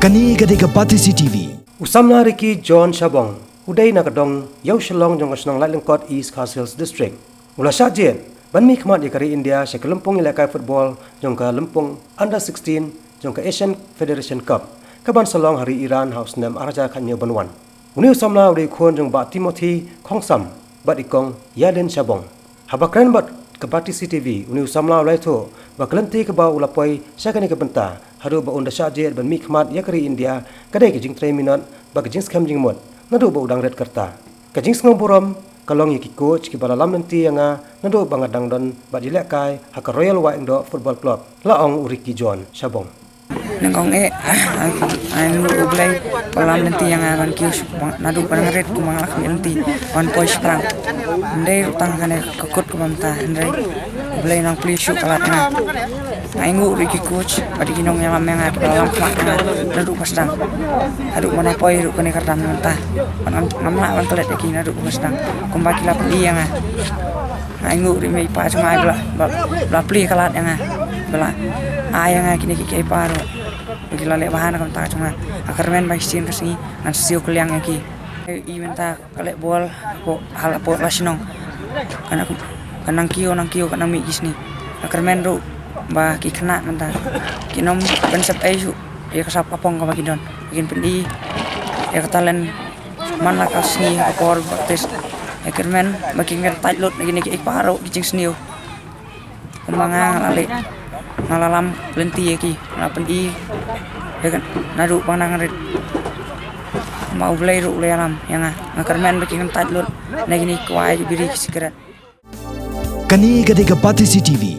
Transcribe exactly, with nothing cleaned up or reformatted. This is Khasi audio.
Kane ka dei ka Batesi T V. U samla Ricky John Shabong u dei na ka dong Ïew Shillong jong ka shnong Laitlangkot, East Khasi Hills District. U la shah jied ban mihkhmat ïa ka ri India sha ka lympung ïalehkai football jong ka lympung under sixteen jong ka Asian Federation Cup, kaban sa long ha ri Iran ha u snem ar hajar khatñiew ban wan. Une u samla u dei u khun jong Bah Timothy Khongsam bad i kong Ïalin Shabong. Haba kren bad ka Batesi T V, une u samla u la ïathuh ba ka lynti kaba u la poi sha kane ka bynta haduh ba un da shah jied ban mihkhmat ïa ka ri India ka dei ka jingtrei minot bad ka jingskhem jingmut naduh ba u dang rit ka rta. Ka jingsngewburom ka long ïa ki coach kiba la lam lynti ïa nga naduh ba nga dang don bad ïalehkai ha ka Royal Wahingdoh Football Club, la ong u Ricky John Shabong. Nyngkong eh, ai, ai, ai, U Blei ba la lam lynti ïa nga ban kiew shuh, ba, naduh ba nga rit kumba nga la khmih lynti ban poi shaphrang. Ym dei ruh tang kane ka kut kaba mynta, hynrei U Blei u nang plie shuh palat ïa nga. Nga ainguh ruh ïa ki coach bad ïa ki nongïalam ïa nga kiba la lam khmat ïa nga naduh ba sdang haduh ba nga poi ruh kane ka kyrdan mynta. Bad ngam, ngam lah ban klet ïa ki naduh ba sdang kumba ki la pyni ïa nga. Nga ainguh ruh ïa i mei i pa jong nga ba la, ba, ba la plie palat ïa nga, ba la ai ïa nga kine kiei kiei baroh ba ki la leh bha na ka bynta jong nga. Nga kyrmen ba shisien ka sngi ngan siew kylliang ïa ki. I mynta ka leh bol hapoh, ha la, hapoh la shnong. Ka nang, ka nang kiew, nang kiew, ka nang mih ki sngi. Nga kyrmen ruh ba ki khynnah mynta kin ym pynsep ei shuh ïa ka sap ka pong kaba ki don. Kin pyni ïa ka talent man la ka sngi ha ka por practice. Nga kyrmen ba kin kyntait lut na kine kiei kiei baroh ki jingsniew. Kumba nga, nga la leh, nga la lam lynti ïa ki, nga la pyni ïa ka naduh ba nga dang rit. Kumba U Blei ruh u la ïalam ïa nga. Nga kyrmen ba kin kyntait lut na kine ki kwai, ki biri, ki sikret. Kane ka dei ka Batesi T V.